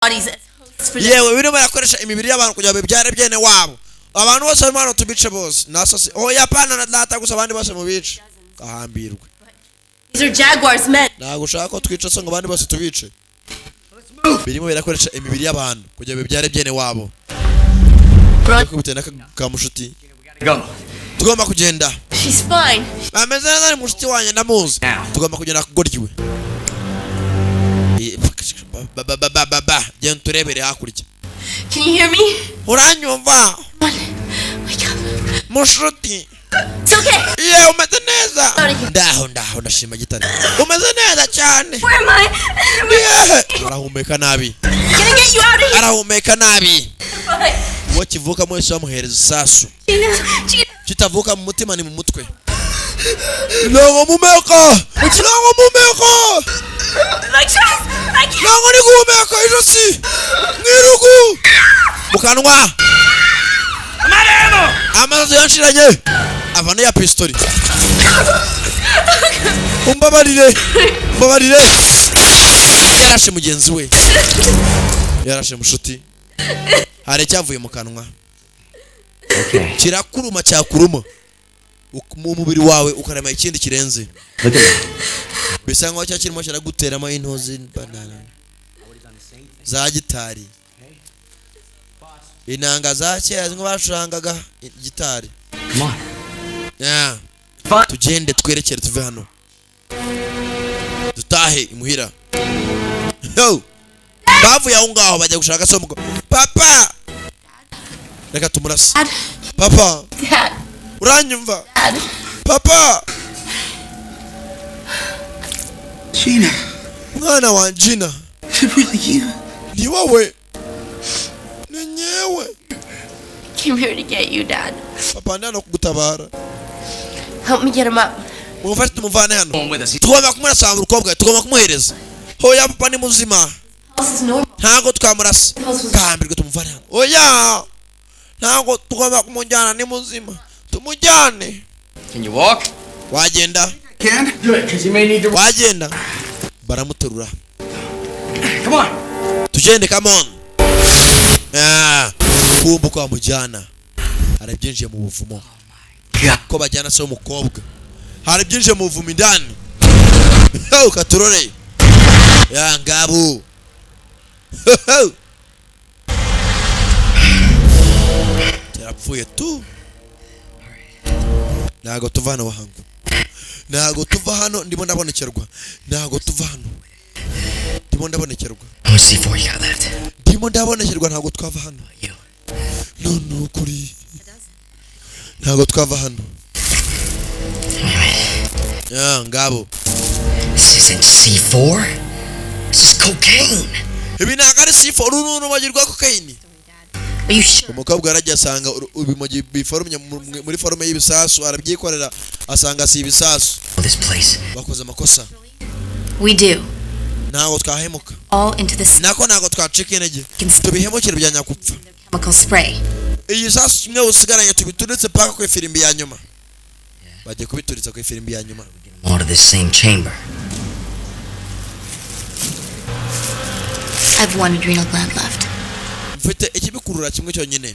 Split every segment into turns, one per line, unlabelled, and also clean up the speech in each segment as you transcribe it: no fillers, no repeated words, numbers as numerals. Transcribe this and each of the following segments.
Bodies as hosts for the
Yewe, birimo birakoresha imibiri y'abantu kugira ngo bibyare byene wabo. Abantu bose barimo hano tubice bose, nasase. Oya, pana na data gusa, abandi bose mubice gahambirwe.
These are Jaguar's men.
Ntabwo ushaka ko twica so ngo abandi bose tubice. Birimo birakoresha imibiri y'abantu kugira ngo bibyare byene wabo. Kubitewe n'aka ka mushuti.
Go.
Tugomba kugenda.
She's fine.
Ameze neza, ni mushuti wanjye, ndamuzi. Tugomba kugenda kugoryiwe. Ba ba ba ba ba ba, genda turebere hakurya.
Can you hear me?
Uranyumva?
Come on. Wake up.
Mushuti.
It's okay.
Yewe, umeze neza? Ndaho, ndaho, ndashima gitare, umeze neza cyane.
Where am I?
Yewe, arahumeka nabi.
Gonna get you out of here.
Arahumeka nabi.
Fine.
Uwo kivukamo wese bamuhereza isasu.
Gina. Gina.
Kitavuka mu mutima, ni mu mutwe. Ntabwo mumeka, ntabwo mumeka.
My chest. I can't.
Ntabwo ni guhumeka, ijosi mu irugu, mu kanwa, amaso yanshiranye, avana ya pistori. Umbabarire, umbabarire. Yarashe mugenzi we, yarashe mushuti. Hari icyavuye mu kanwa.
Okay.
Kirakuruma, cyakuruma mu mubiri wawe ukarema ikindi kirenze.
Look at me.
Bisa nkaho cya kirimo kiraguteramo intozi, banana za gitari, inanga za kera zimwe bacurangaga gitari.
Come on.
Yeah.
Fine.
Tugende, twerekere, tuve hano, dutahe imuhira. Yo! Bavuye aho ngaho bajya gushaka so mugo. Papa, reka tumurase.
Dad.
Papa.
Dad.
Uranyumva?
Dad.
Papa.
Gina,
Mwana wa Gina.
is it really you?
Ni wowe, ni nyewe.
Came here to get you, Dad.
Papa, ndi hano kugutabara.
Help me get him up.
Mumufashe tumuvane hano.
Going with us.
Tugomba kumurasa, umukobwa tugomba kumuhereza. Hoya papa, ni muzima.
Pulse is normal.
Ntabwo twamurasa.
Pulse was
Gahambirwe, tumuvane hano. Oya, ntabwo tugomba kumujyana, ni muzima, tumujyane.
Can you walk?
Wagenda?
Ken?
Good, because you may need to.
Wagenda? Baramuterura.
Come on.
Tugende, come on. Ah, kumva uko bamujyana, hari ibyinjiye mu buvumo.
God.
Ko bajyana se w'umukobwa, hari ibyinjiye mu buvumo indani. Katurore ya ngabo yarapfuye tu. Ntabwo tuva hano wahangu, ntabwo tuva hano. Ndimo ndabonekerwa, ntabwo tuva hano, ndimo ndabonekerwa.
How much C4 you got left?
Ndimo ndabonekerwa, ntabwo twava hano.
You.
None ukuri, ntabwo twava hano ya ngabo.
This isn't C4. This is cocaine.
Ibi ntabwo ari C4, uru ni urumogi rwa kokayini.
Are you sure?
Umukobwa yarajya asanga ibimogi biforumye muri forme y'ibisasu, arabyikorera, asanga si ibisasu.
This place.
Bakoze amakosa.
We do.
Ntabwo twahemuka.
All into the
Nako ntabwo twacika intege, tubihemukire bya nyakupfa.
chemical spray.
Iyi sasu kimwe usigaranye tubituritse paka ku ifirimbi ya nyuma. Bagiye kubituritsa ku ifirimbi ya nyuma.
All to this same chamber.
I have one adrenal gland left.
Mfite ikibikurura kimwe cyonyine,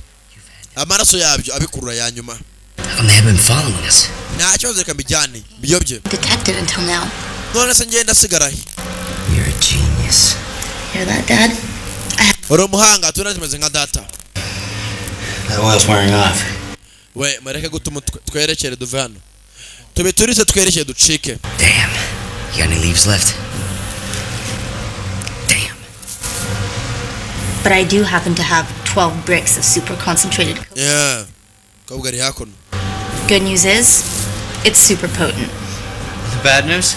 amaraso yabyo abikurura ya nyuma.
How come they haven't been following us?
Nta kibazo, reka mbijyane mbiyobye.
Detected until now.
None se ngenda asigarahe?
You're a genius.
Hear that, Dad?
Uri umuhanga, tuna tumeze nka data.
That oil's wearing off.
We, mureke guta umutwe, twerekere, duve hano, tubituritse, twerekere, ducike.
Damn. You got any leaves left? Damn.
But I do happen to have 12 bricks of super concentrated cocaine.
Yeah. Kobwa ari hakuno.
Good news is, it's super potent.
The bad news?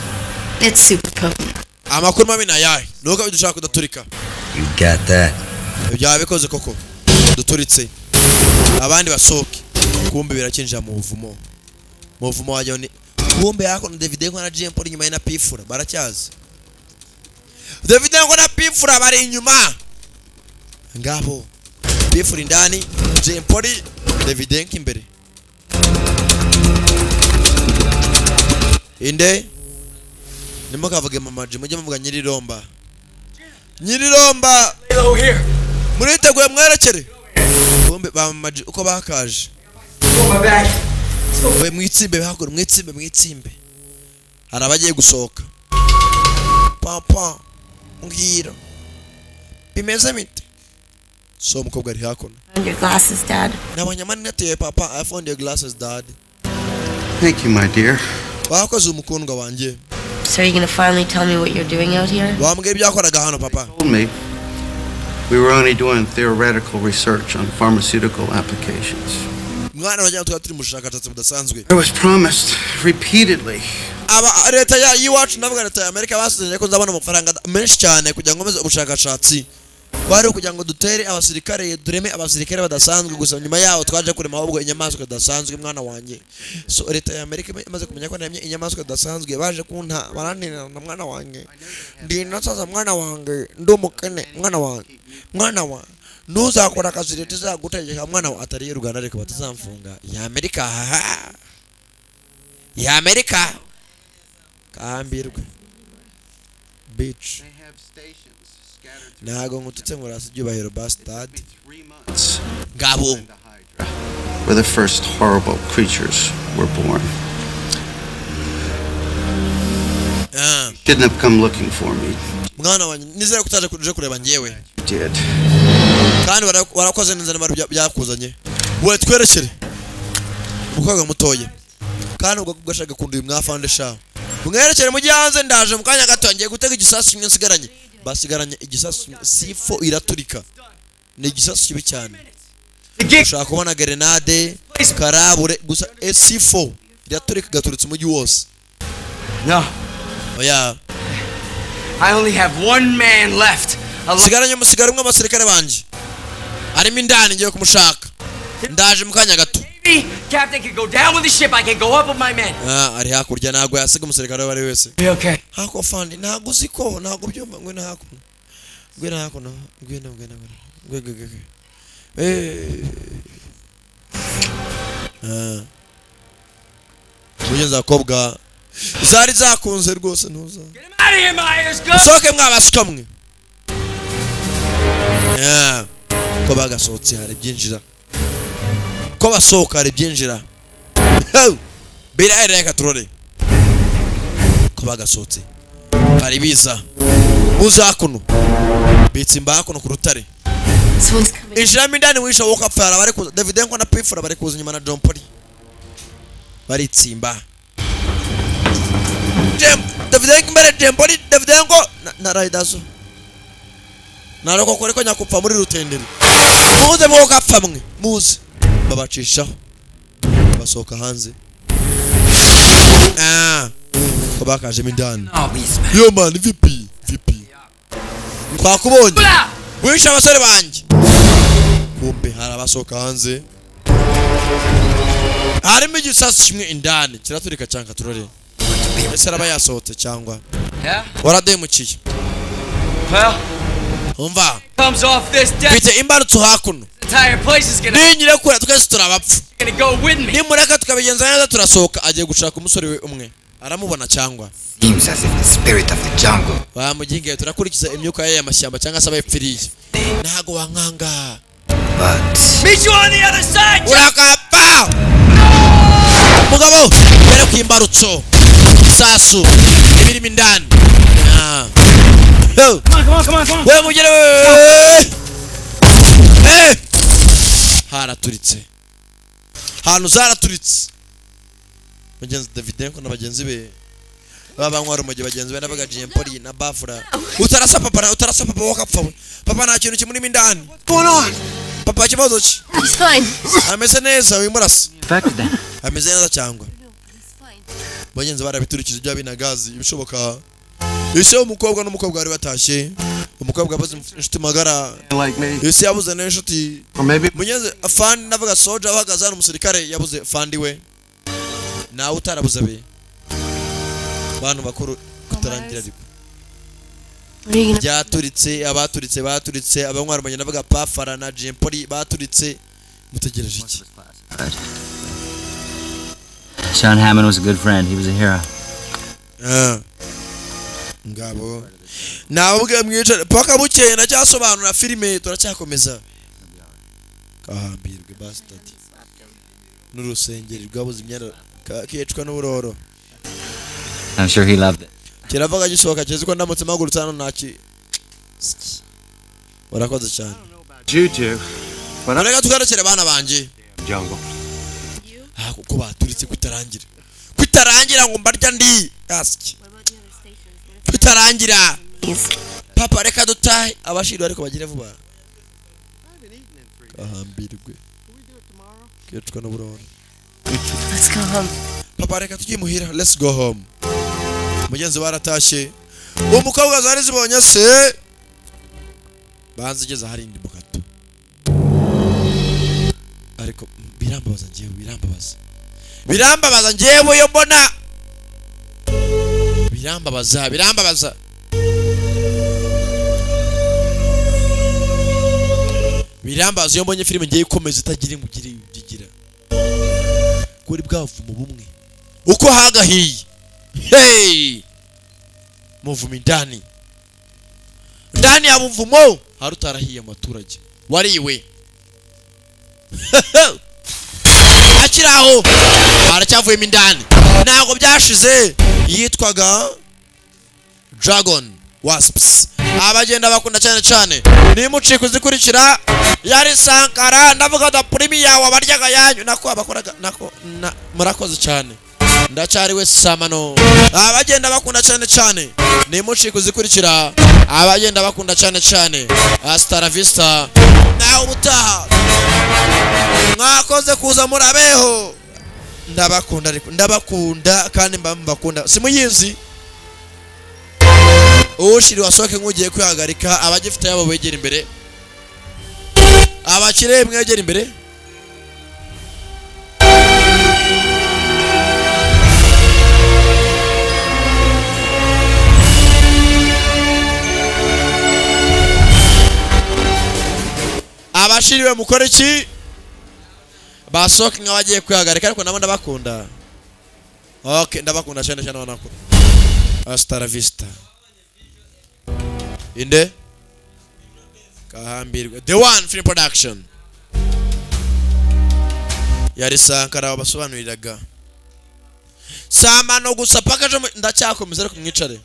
It's super potent.
Amakuru mabi ni ayahe? Ni uko dushaka kudaturika.
You got that.
Byaba bikoze koko, duturitse abandi basohoke. Kumbe birakinjira mu buvumo, mu buvumo wajya ni kumbe hakuno Davidenko na Jean Paul inyuma ye na Pifura baracyaza. Davidenko na Pifura bari inyuma ngabo, Pifura indani, Jean Paul, Davidenko imbere. Inde nimukavuge mama G, mujye muvuga nyiriromba, nyiriromba.
Low here.
Muriteguye? Mwerekere bombe bamaji uko bakaje.
My back.
We, mwitsimbe hakuno, mwitsimbe, mwitsimbe. Hari abagiye gusohoka. Papa, mbwira, bimeze bite? So umukobwa ari hakuno.
Found your glasses, Dad.
Nabonye amarinete yawe, papa. I found your glasses, Dad.
Thank you, my dear.
Wakoze, umukundwa wanjye.
So are you gonna finally tell me what you're doing out here?
Wambwiye ibyo wakoraga hano, papa?
Told me we were only doing theoretical research on pharmaceutical applications.
Mwana wagira twari turi mu bushakashatsi budasanzwe.
I was promised repeatedly
Aba leta ya y'iwacu, ndavuga leta ya Amerika, basezeranye ko nzabona amafaranga menshi cyane kugira ngo nkomeze ubushakashatsi. Kwari ukugira ngo dutere abasirikare, dureme abasirikare badasanzwe. Gusa nyuma yaho twaje kurema ahubwo inyamaswa zidasanzwe, mwana wanjye. So leta ya Amerika imaze kumenya ko naremye inyamaswa zidasanzwe, baje kunta, barantererana. Mwana wanjye, ndi nasaza, mwana wanjye, ndi umukene, mwana wanjye. Mwana wa, ntuzakora akazi leta izagutegeka, mwana wa. Atari y'u Rwanda, ariko batazamfunga ya Amerika haha ya Amerika kahambirwe bitch.
They have stations scattered
Ntago nkututse ngo rasi ibyubahiro, bastard.
3 months.
Ngabo.
The Hydra, where the first horrible creatures were born.
Ah,
Shouldn't have come looking for me.
mwana wanjye, nizere ko utaje kuje kureba njyewe.
You did.
Kandi warakoze neza niba byakuzanye. We, twerekere umukobwa mutoya. Kandi ubwo gashaka gakunda uyu mwafande sha. Mwerekere mujye hanze, ndaje mu kanya gato, ngiye gutega igisasu kimwe nsigaranye. Basigaranye igisasu kimwe, C4 iraturika, ni igisasu kibi cyane. Ushaka kubona grenade karabure gusa, C4 iraturika igaturitsa umujyi wose.
No.
Oya.
I only have one man left. Alive.
Nsigaranye umusigaro umwe, abasirikare banjye arimo indani, ngiye kumushaka, ndaje mu kanya gato.
Captain can go down with the ship. I can go up with my men.
Ah, ari hakurya, ntabwo yasiga umusirikare uwo ari we wese.
Be okay.
Hako fandi, ntabwo uzi ko ntabwo byumva. Ngwino hakuno, ngwino hakuno, ngwino, ngwino, ngwino, ngwino, ngwino. Eh, ah, mugenzi, abakobwa zari zakunze rwose, ntuza.
Get him out of here, Myers. Go.
Musohoke mwabasuka mwe. Yeah. Ko bagasohotse hari ibyinjira, ko basohoka hari ibyinjira. Birahera, reka turore ko bagasohotse hari biza. Muze hakuno, bitsimba hakuno ku rutare.
Someone's coming.
Injiramo indani wisha wowe ukapfa. Hari abari kuza, Davidenko na Pifura bari kuza inyuma na John Paul, baritsimba. Davidenko imbere, John Paul, Davidenko na Raidazo naroko ariko nyakupfa muri rutenderi. Muze mwowe ukapfa mwe, muze. Babacishaho, basohoka hanze. Ah, ko bakajemo indani.
Oh, these men.
Yo man, VP, VP, twakubonye wishe abasore banjye. Kumbe hari abasohoka hanze, harimo igisasu kimwe indani, kiraturika cyangwa turore ese araba yasohotse cyangwa
Yeah?
warademukiye.
Well,
Umva.
comes off this deck.
Mfite imbarutso hakuno.
The entire place is gonna,
Ninyirekura twese turabapfa.
gonna go with me.
Nimureka tukabigenza neza turasohoka. Agiye gushaka umusore we umwe, aramubona cyangwa?
Seems as if the spirit of the jungle
Bamuginge, turakurikiza imyuka ye y'amashyamba cyangwa se abayipfiriye, ntago wankanga.
But
Meet you on the other side, Jack.
Urakapfa mugabo mbere ku imbarutso, isasu ibirimo indani. Ah. Ho.
Come on, come on, come on, come on.
We mugere we. Eh! Haraturitse ahantu, zaraturitse. Mugenzi Davidenko na bagenzi be babanywa rumogi, bagenzi be nabaga Jempoli na Bafura. Utarasa papa, utarasa papa, wakapfa we. Papa nta kintu kimurimo indani.
What's going on?
Papa, ikibazo ki?
He's fine.
Ameze neza, wimurasa.
Infected then.
Ameze neza cyangwa?
He's fine.
Bagenzi barabiturikije bya binagazi ibishoboka. Ese umukobwa n'umukobwa bari batashye, umukobwa yabuze inshuti magara.
Like me.
Ese yabuze n'inshuti.
Or maybe
Mugenzi fandi, navuga soja uhagaze hano, umusirikare yabuze fandi we. Nawe utarabuze abe bantu bakuru kutarangira ariko.
What are you gonna
Byaturitse, abaturitse baturitse, abanywa rumogi navuga Pafara na Jempoli baturitse. Mutegereje iki?
Sean Hammond was a good friend. He was a hero.
Ah. Ngabo nababwiye mwicare paka bukeye, ndacyasobanura filime, turacyakomeza. Kahambirwe bastard n'urusengeri rwabuze imyenda, kicwa n'uburoro.
I'm sure he loved it.
Kiravuga gisohoka kizi ko ndamutse mpagurutse hano ntaki. Urakoze cyane.
You two.
Reka tugarukire bana banjye.
Jungle.
Ah, kuko baturitse kutarangira kutarangira ngo mbarya ndi asiki kutarangira. Papa, reka dutahe abashirwa, ariko bagire vuba. Kahambirwe kicwa n'uburoro.
Let's go home.
Papa, reka tujye muhira, let's go home. Mugenzi baratashye, umukobwa zari zibonye se banze igeze ahari indi mu gato, ariko birambabaza njyewe, birambabaza, birambabaza njyewe iyo mbona, birambabaza, birambabaza, birambabaza iyo mbonye filime ngiye ikomeza itagira ngo ugire ibyigira kuri bwavumo bumwe uko hagahiye. Hey, muvumo indani, ndani ya buvumo hari utarahiye amaturage wariwe akiri aho, haracyavuyemo indani, ntabwo byashize. Yitwaga Dragon Wasps. Abagenda bakunda cyane cyane nimucika uzikurikira. Yari Sankara, ndavuga da primi yawe abaryaga yanyu nako abakoraga nako na, murakoze cyane, ndacyari we samano. Abagenda bakunda cyane cyane nimucika uzikurikira, abagenda bakunda cyane cyane. Hasta la vista, nawe ubutaha. Mwakoze kuza, murabeho, ndabakunda, ariko ndabakunda kandi mba mbakunda simuyizi. Ushiri wasohoke nk'ugiye kwihagarika. Abagifite yabo begera imbere, abakire mwegera imbere. Abashiriwe mukore iki? Basohoke nk'abagiye kwihagarika, ariko nabo ndabakunda. Okay, ndabakunda cyane cyane banakunda. Hasta la vista. Inde kahambirwe, The One Film Production. Yari Sankara wabasobanuriraga samano gusa paka ejo ndacyakomeza, ariko mwicare.